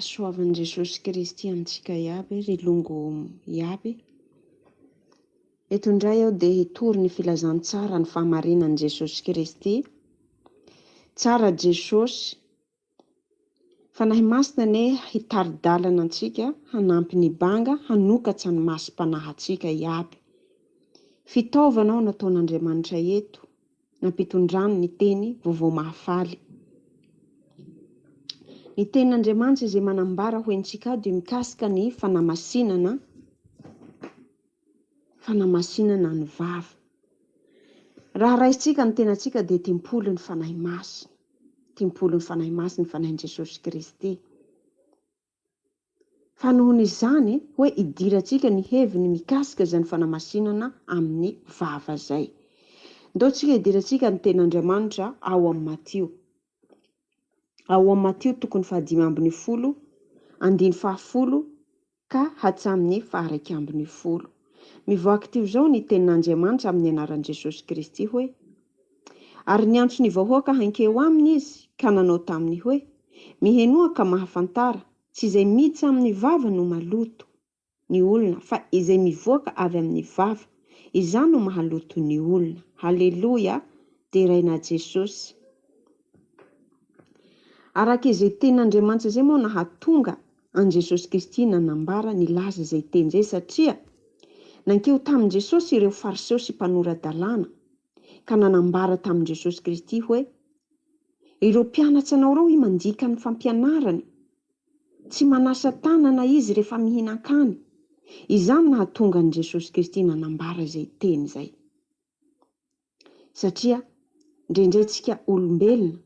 Fahasoavan'i Jesosy Kristy amintsika iaby ry longo iaby. Eto indray aho dia hitory ny filazantsara ny fahamarinan'i Jesosy Kristy. Tsara Jesosy. Fanahy Masina anie hitari-dalana antsika hanampy ny banga hanokatsa ny masom-panahintsika iaby. Fitaovana aho nataon'Andriamanitra eto. nampitondrany ny teny vaovao mahafaly. Ny tenin'Andriamanitra izay manambara ho antsika dia mikasika ny fanamasinana fanamasinana ny vava. Raha raisintsika ny tenantsika dia tempolin'ny Fanahy Masina, tempolin'ny Fanahy Masina, ny Fanahin'i Jesosy Kristy. Fa nohon' izany, hoe idirantsika ny heviny mikasika izany fanamasinana amin'ny vava izay. Ndao tsika hidirantsika ny Tenin'Andriamanitra ao amin'ny Matio. Ao amin'ny Matio tokony fahadimy ambin'ny folo, andiny fahafolo ka hatramin'ny faharaika ambin'ny folo. Mivoaka toy izao ny Tenin'Andriamanitra amin'ny anaran'i Jesosy Kristy hoe, Ary niantso ny vahoaka hankeo aminy izy ka nanao taminy hoe, Mihenoa ka mahafantara, tsy izay miditra amin'ny vava no maloto ny olona, fa izay mivoaka avy amin'ny vava, izany no mahaloto ny olona. Haleloia! Deraina Jesosy. Araka izay tenin'Andriamanitra izay moa nahatonga an'i Jesosy Kristy nanambara nilaza izay teny izay satria nankeo tamin'i Jesosy ireo Fariseo sy mpanora-dalàna ka nanambara tamin'i Jesosy Kristy hoe, Ireo mpianatsa anao ireo mandika ny fampianarany. Tsy manasa tanana izy rehefa mihinan-kany. Izany nahatonga an'i Jesosy Kristy nanambara izay teny izay. Satria indraindray tsika olombelona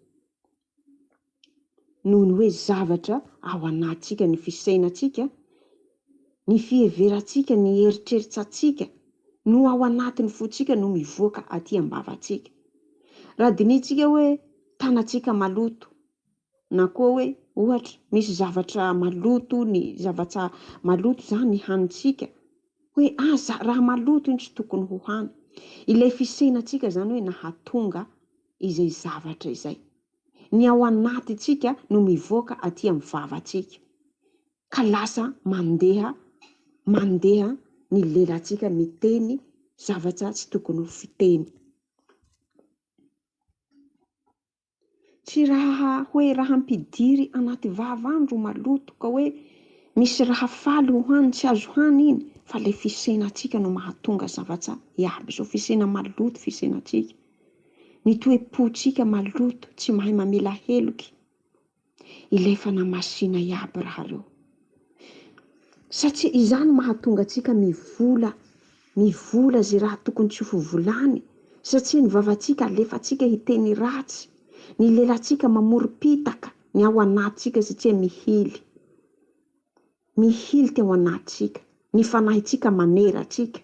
noho ny hoe zavatra ao anatintsika, ny fisainantsika, ny fiheverantsika, ny eritreritrantsika no ao anatin'ny fontsika no mivoaka aty am-bavantsika. Raha dinihintsika hoe tanantsika maloto na koa hoe ohatra misy zavatra maloto ny zavatra maloto izany ny hanintsika hoe aza raha maloto iny tsy tokony ho hany. Ilay fisainantsika izany hoe nahatonga izay zavatra izay. Ny ao anatintsika no mivoaka aty amin'ny vavantsika. Ka lasa mandeha mandeha ny lelantsika miteny zavatra tsy tokony ho fiteny. Tsy raha hoe raha ampidiry anaty vava any ro maloto ka hoe misy raha faly ho hany tsy azo hany iny fa le fisainantsika no mahatonga zavatra iaby zao fisaina maloto fisainantsika. Ny toe-pontsika maloto tsy mahay mamela heloky. Ilay fanamasina iaby raha reo. Satria izany mahatonga antsika mivola, mivola izay raha tokony tsy ho volany, satria ny vavantsika alefantsika hiteny ratsy, ny lelantsika mamorom-pitaka ny ao anatintsika satria mihily. Mihily teo anatintsika, ny fanahintsika manera antsika,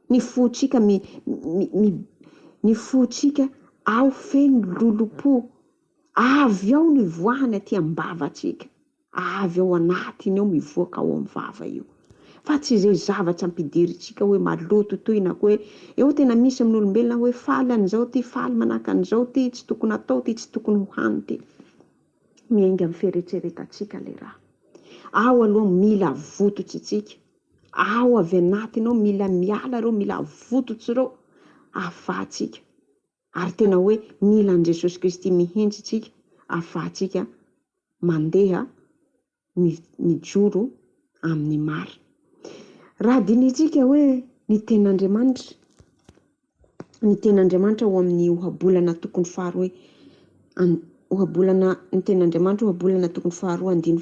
ny fontsika mi, mi, mi, ny fontsika ao feno lolompo, avy ao no ivoahany aty am-bavantsika, avy ao anatiny ao mivoaka ao amin'ny vava io. Fa tsy izay zavatra ampidirintsika hoe maloto toy na koa hoe eo tena misy amin'olombelona hoe faly an'izao ty, faly manahaka an'izao ty, tsy tokony atao ty, tsy tokony ho hany ty. Miainga amin'ny fieretreretantsika ilay raha. Ao aloha mila avototsy tsika. Ao avy anatiny ao mila miala ireo, mila avototsy ireo ahafahantsika. Ary tena hoe mila an'i Jesosy Kristy mihitsy tsika ahafahantsika mandeha mijoro amin'ny marina. Raha dinihintsika hoe ny tenin'Andriamanitra, ny tenin'Andriamanitra ao amin'ny ohabolana tokony faharoa, ohabolana ny tenin'Andriamanitra ohabolana tokony faharoa andiny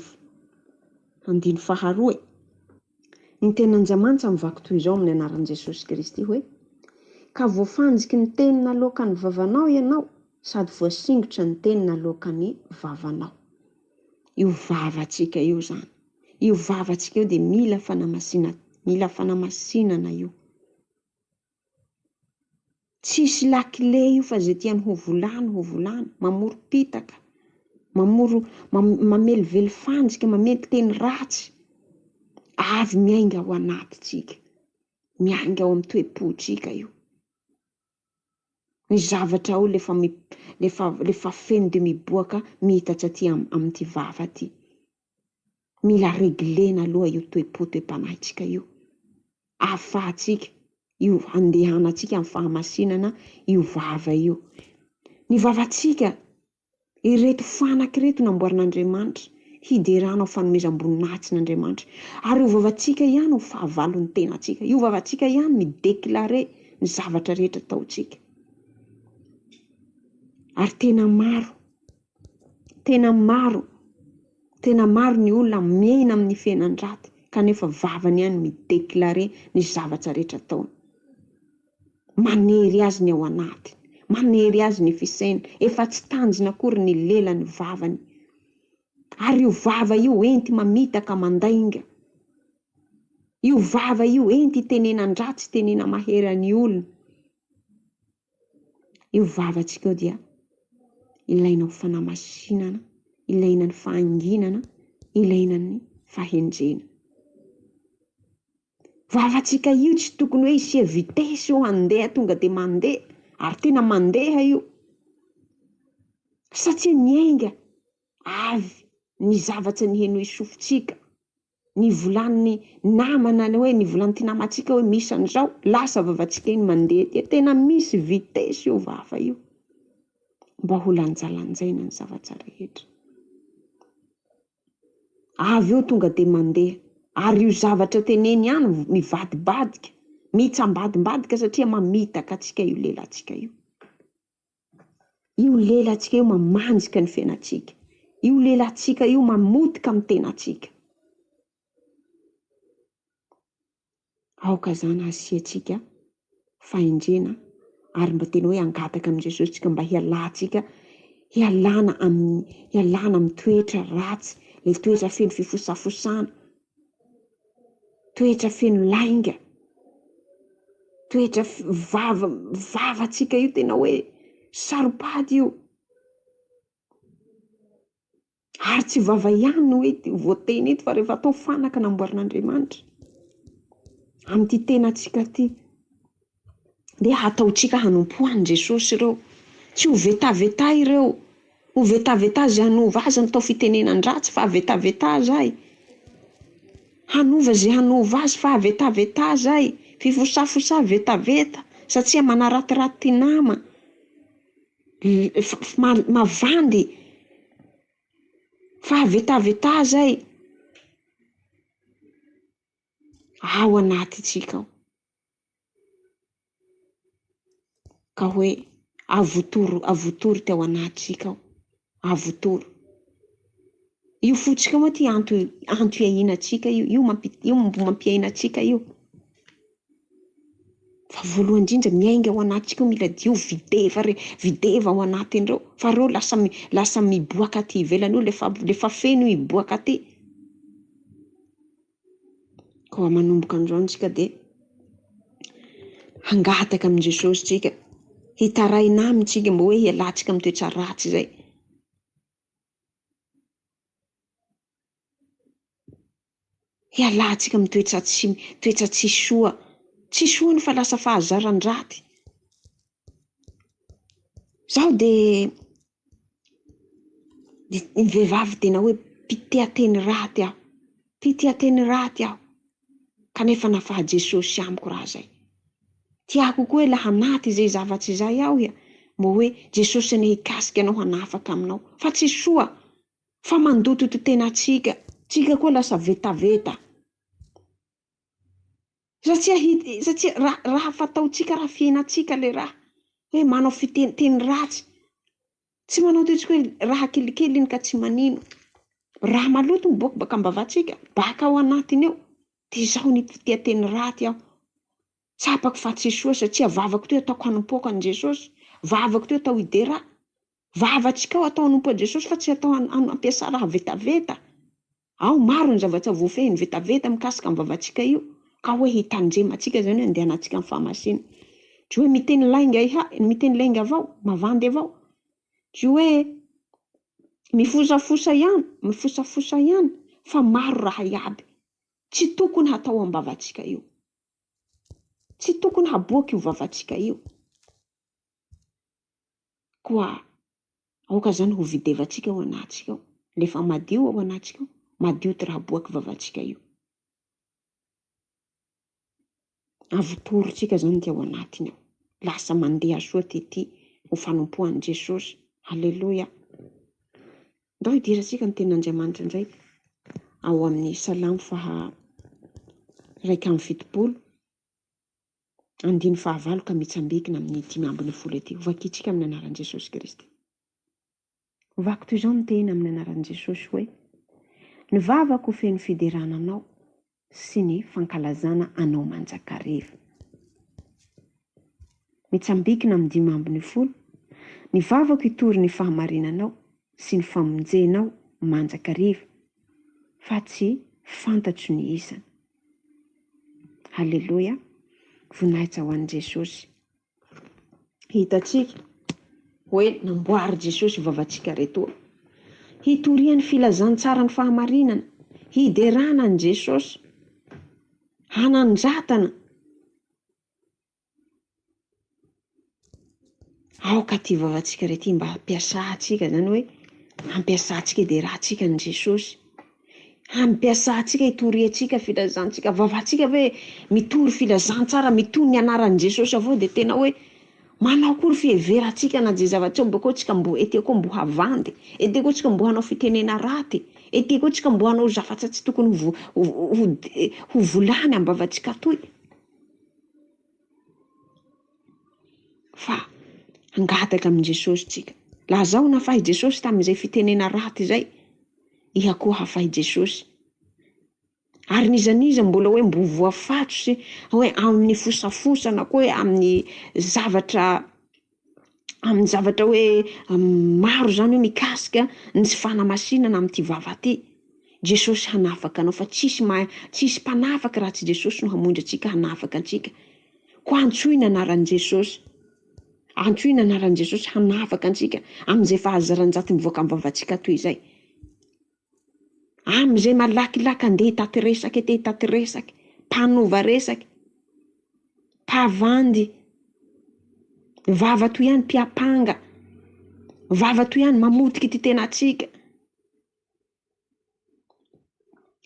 andiny faharoa e. Ny tenin'Andriamanitra mivaky toy izao amin'ny anaran'i Jesosy Kristy hoe, Ka voafanjiky ny teny naloakan'ny vavanao ianao, sady voasingotra ny teny naloakan'ny vavanao. Io vavantsika io izany. Io vavantsika io dia mila fanamasina, mila fanamasinana io. Tsisy lakile io fa izay tiany ho volany ho volany, mamorom-pitaka, mamoro, mamelively fantsika, mamely teny ratsy, avy miainga ao anatintsika, miainga ao amin'ny toe-pontsika io. Ny zavatra ao lefa lefa lefa feno dia miboaka miitatra aty amin'ity vava aty. Mila reglena aloha io toe-po toe-panahintsika io ahafahantsika io handehanantsika amin'ny fahamasinana io vava io. Ny vavantsika, ireto fanaka ireto namboarin'Andriamanitra hiderana ho fanomezam-boninahitsin'Andriamanitra. Ary io vavantsika ihany ho fahavalon'ny tenantsika. Io vavantsika ihany mi-declarer ny zavatra rehetra ataontsika. Ary tena maro, tena maro, tena maro ny olona miaina amin'ny fiainan-draty kanefa vavany ihany mi-declarer ny zavatra rehetra ataony. Manery azy ny ao anatiny, manery azy ny fisainany, efa tsy tanjona akory ny lelany, vavany. Ary io vava io enti-mamitaka mandainga. Io vava io enti-itenenan-dratsy, itenena-mahery ny olona. Io vavantsika io dia ilaina ho fanamasinana, ilaina ny fahanginana, ilaina ny fahendrena. Vavantsika io tsy tokony hoe hisia vitesse io handeha tonga dia mandeha, ary tena mandeha io. Satria niainga avy ny zavatra nihenoy sofintsika, nivolanin'ny namana hoe nivolanin'ity namantsika hoe misy an'izao, lasa vavantsika iny mandeha dia tena misy vitesse io vava io. Mba ho lanjalanjaina ny zavatra rehetra. Avy eo tonga dia mandeha. Ary io zavatra teneny ihany mivadibadika, mitsambadimbadika satria mamitaka antsika io lelantsika io. Io lelantsika io mamanjika ny fiainantsika. Io lelantsika io mamotika amin'ny tenantsika. Aoka izany hasiantsika fahendrena ary mba tena hoe hangataka amin'i Jesosy tsika mba hialantsika, hialana amin'ny, hialana amin'ny toetra ratsy, ilay toetra feno fifosafosana, toetra feno lainga, toetra vava, vavantsika io tena hoe saro-pady io. Ary tsy vava ihany no hoe voateny eto fa rehefa atao fanaka namboarin'Andriamanitra amin'ity tenantsika ity dia hataontsika hanompo an'i Jesosy ireo. Tsy ho vetaveta ireo. Ho vetaveta izay hanova azy ny atao fitenenan-dratsy fa vetaveta izay. Hanova izay hanova azy fa vetaveta izay. Fifosafosa vetaveta satria manaratiraty nama. Mavandy fahavetavetà zay ao anatintsika ao. Ka hoe avotoro, avotory ty ao anatintsika ao, avotoro. Io fontsika moa ty anto anto iainantsika io, io mampi- io mbo mampiaina antsika io. Fa voalohany indrindra miainga ao anatintsika ao mila diovy, videva re, videva ao anatin'ireo fa reo lasa lasa miboaka aty ivelany io lefa lefa feno io hiboaka aty. Koa manomboka androany tsika dia hangataka amin'i Jesosy tsika, hitaraina aminy tsika mba hoe hialantsika amin'ny toetra ratsy izay. Hialantsika amin'ny toetra tsy toetra tsy soa. Tsy soa ny fa lasa fahazaran-draty. Zaho dia ny vehivavy tena hoe mpitia teny raty aho. Mpitia teny raty aho. Kanefa nafaha Jesosy amiko raha zay. Tiako koa hoe laha anaty izay zavatsy izay aho ia, mbo hoe Jesosy anie hikasika anao hanafaka aminao. Fa tsy soa fa mandoto ty tenatsika. Tsika koa lasa vetaveta. Satria hit- satria raha raha fataontsika, raha fiainantsika le raha, hoe manao fiteny teny ratsy, tsy manao toetsika hoe raha kelikely iny ka tsy manino. Raha maloto miboaka baka am-bavantsika, baka ao anatiny ao, de zaho ny mpitia teny raty aho. Tsapako fa tsy soa satria vavako toy ataoko hanompoako an'i Jesosy, vavako toy atao hidera. Vavantsika ao atao hanompo an'i Jesosy fa tsy atao hampiasa raha vetaveta. Ao maro ny zavatra voafehiny vetaveta mikasika ny vavantsika io ka hoe hitandremantsika zany hoe andehanantsika amin'ny fahamasina. Tsy hoe miteny lainga iha, miteny lainga avao, mavandy avao. Tsy hoe mifosafosa ihany, mifosafosa ihany fa maro raha iaby tsy tokony hatao am-bavantsika io. Tsy tokony haboaka io vavantsika io. Koa aoka zany ho videvantsika ao anatintsika ao, lefa madio ao anatintsika ao. Madio ty raha aboaky vavantsika io. Avotorintsika zany ty ao anatiny ao. Lasa mandeha soa ty ty ho fanompoan'i Jesosy. Aleloia. Ndao hidirantsika ny tenin'Andriamanitra indray ao amin'ny Salamo faha 71, andiny fahavalo ka mitsambikina amin'ny 15 ety. Hovakintsika amin'ny anaran'i Jesosy Kristy. Vaky toy izao ny teny amin'ny anaran'i Jesosy hoe, Ny vavako feno fiderana Anao sy ny fankalazana Anao manjakariva. Mitsambikina amin'ny 15, Ny vavako hitory ny fahamarinanao sy ny famonjenao mandrakariva, fa tsy fantatro ny isany. Haleloia! Voninahitra ho an'i Jesosy. Hitantsika hoe namboarin'i Jesosy vavantsika retoa. Hitoriany filazantsaran'ny fahamarinana, hiderana an'i Jesosy, hanandratana. Aoka ity vavantsika re ity mba hampiasantsika, izany hoe hampiasantsika hiderantsika an'i Jesosy. Hampiasantsika hitoriantsika filazantsika. Vavantsika ve mitory filazantsara, mitory ny anaran'i Jesosy avao dia tena hoe manao akory fiheverantsika na dia zava-tsoa mba koa tsika mbo ety koa mbo havandy, ety koa tsika mbo hanao fitenena raty, ety koa tsika mbo hanao zavatra tsy tokony ho ho ho volany am-bavantsika toy. Fa hangataka amin'i Jesosy tsika. Lazao nafahy Jesosy tamin'izay fitenena raty izay. Iha koa hafahy Jesosy. Ary n'iza n'iza mbola hoe mbo voafatro sy hoe amin'ny fosafosa na koa hoe amin'ny zavatra amin'ny zavatra hoe maro zany hoe mikasika ny tsy fanamasinana amin'ity vava ty. Jesosy hanafaka anao fa tsisy mahay tsisy mpanafaka raha tsy Jesosy no hamonjy antsika hanafaka antsika. Koa antsoy ny anaran'i Jesosy. Antsoy ny anaran'i Jesosy hanafaka antsika amin'izay fahazaran-jato mivoaka amin'ny vavantsika toy izay. Amin'izay malakilaky andeha hitaty resaka ety hitaty resaka, mpanova resaka, mpavandy, vava toy ihany mpiampanga, vava toy ihany mamotika ity tenantsika.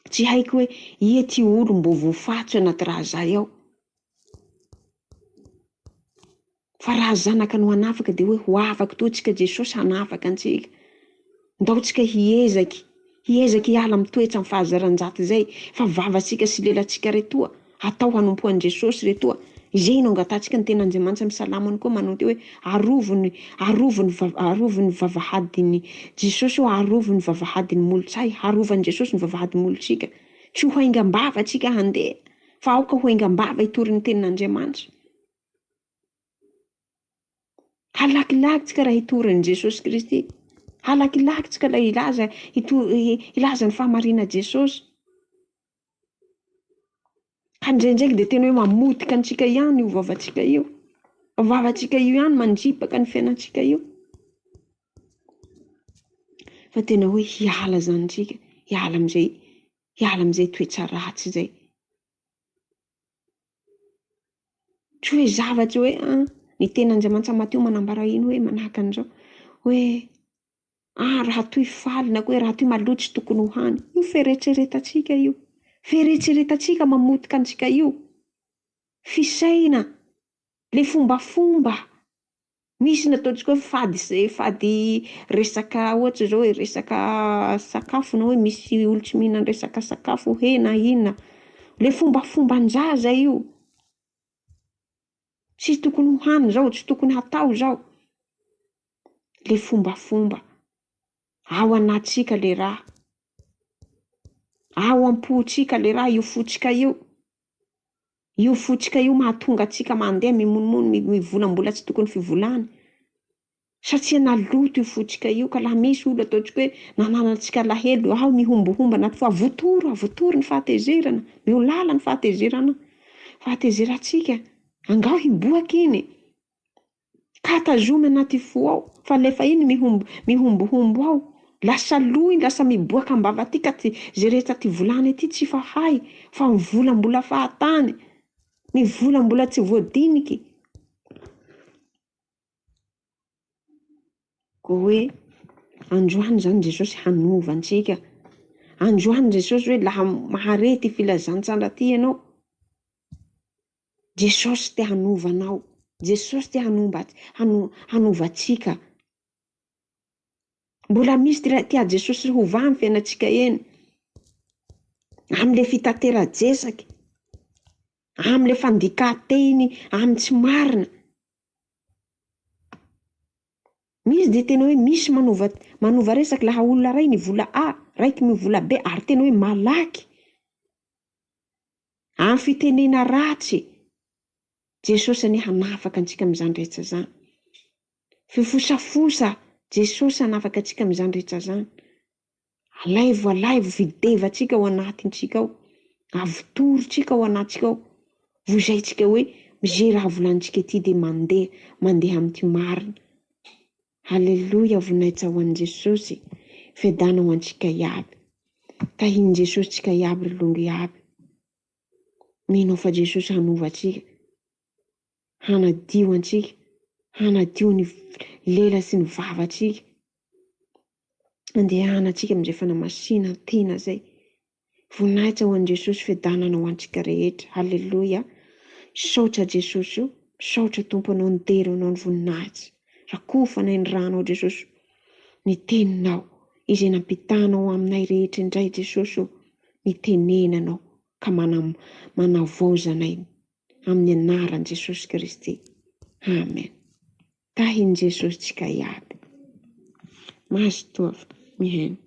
Tsy haiko hoe ia ty olo mbo voafatso anaty raha zay ao. Fa raha zanaka no hanafaka dia hoe ho afaka toa tsika Jesosy hanafaka antsika. Ndao tsika hiezaky, hiezaky hiala amin'ny toetra amin'ny fahazaran-jato izay fa vavantsika sy lelantsika retoa atao hanompoan'i Jesosy retoa. Izay no angatahantsika ny tenin'Andriamanitra amin'ny Salamony koa manao teo hoe arovy ny arovy ny arovy ny vavahadin'i Jesosy ô arovy ny vavahadin'ny molotsay, harovan'i Jesosy ny vavahadin'ny molotsika. Tsy ho haingam-bava tsika handeha fa aoka ho haingam-bava hitory ny tenin'Andriamanitra. Halakilaky tsika raha hitory an'i Jesosy Kristy. Halakilaky tsika ilay hilaza hilaza ny fahamarinan'i Jesosy. Ka indraindraiky dia tena hoe mamotika antsika ihany io vavantsika io. Vavantsika io ihany mandripaka ny fiainantsika io. Fa tena hoe hiala izany tsika, hiala amin'izay hiala amin'izay toetra ratsy izay. Tsy hoe zavatra hoe an, ny tenin'Andriamanitra Matio manambara ino hoe manahaka an'izao, hoe ah raha toy faly na koa hoe raha toy maloto tsy tokony ho hany. Io fieretreretantsika io. Fieretreretantsika mamotika antsika io. Fisaina, le fombafomba. Misy ny ataontsika hoe fady sy fady resaka ohatra zao hoe resaka sakafo na hoe misy olo tsy mihinana resaka sakafo hena inona. Le fombafomban-jaza io. Tsy tokony ho hany zao, tsy tokony hatao zao. Le fombafomba. Ao anatintsika le raha. Ao am-pontsika le raha, io fontsika io. Io fontsika io mahatonga antsika mandeha mimonomono, mivolambola tsy tokony fivolana. Satria naloto io fontsika io ka laha misy olo ataontsika hoe nananantsika alahelo, ao mihombohombo anaty fo, avotoro, avotoro ny fahatezerana, miolala ny fahatezerana, fahatezerantsika, angao hiboaka iny. Ka tazomy anaty fo ao, fa alefa iny mihombo, mihombohombo ao. Lasa lo iny, lasa miboaka am-bava aty ka ty, ze rehetra ty volany aty tsy fa hay, fa mivolambola fahatany, mivolambola tsy voadiniky. Koa hoe androany izany Jesosy hanova antsika. Androany Jesosy hoe laha mahare ty filazantsara ty ianao, Jesosy te hanova anao, Jesosy te hanomba hanova antsika. Mbola misy ty raha tia Jesosy hovà amin'ny fiainantsika eny. Amin'le fitatera-jesaky, amin'le fandikà-teny amin'ny tsy marina. Misy dia tena hoe misy manova manova resaky laha olona ray nivola A, raiky mivola B ary tena hoe malaky. Amin'ny fitenena ratsy. Jesosy anie hanafaka antsika amin'izany rehetra izany. Fifosafosa, Jesosy hanafaka antsika amin'izany rehetra izany. Alaivo, alaivo, videvantsika ao anatintsika ao. Avotorintsika ao anatintsika ao. Vozaintsika hoe ze raha volanintsika ity dia mandeha, mandeha amin'ity marina. Haleloia, voninahitra ho an'i Jesosy. Fiadana ho antsika iaby. Tahin'i Jesosy tsika iaby ry longo iaby. Mino aho fa Jesosy hanova antsika, hanadio antsika, hanadio ny lela sy ny vavantsika. Andehanantsika amin'izay fanamasinan-tena izay. Voninahitra ho an'i Jesosy, fiadanana ho antsika rehetra. Haleloia. Misaotra Jesosy o. Misaotra Tompo Anao ny dera Anao ny voninahitra. Rakofanay ny ranao Jesosy. Ny teninao izay nampitanao aminay rehetra indray Jesosy o. Ny tenenanao ka manam manavaozanay amin'ny anaran'i Jesosy Kristy. Amen. Tahin'i Jesosy tsika iaby. Mazotoa mihaino.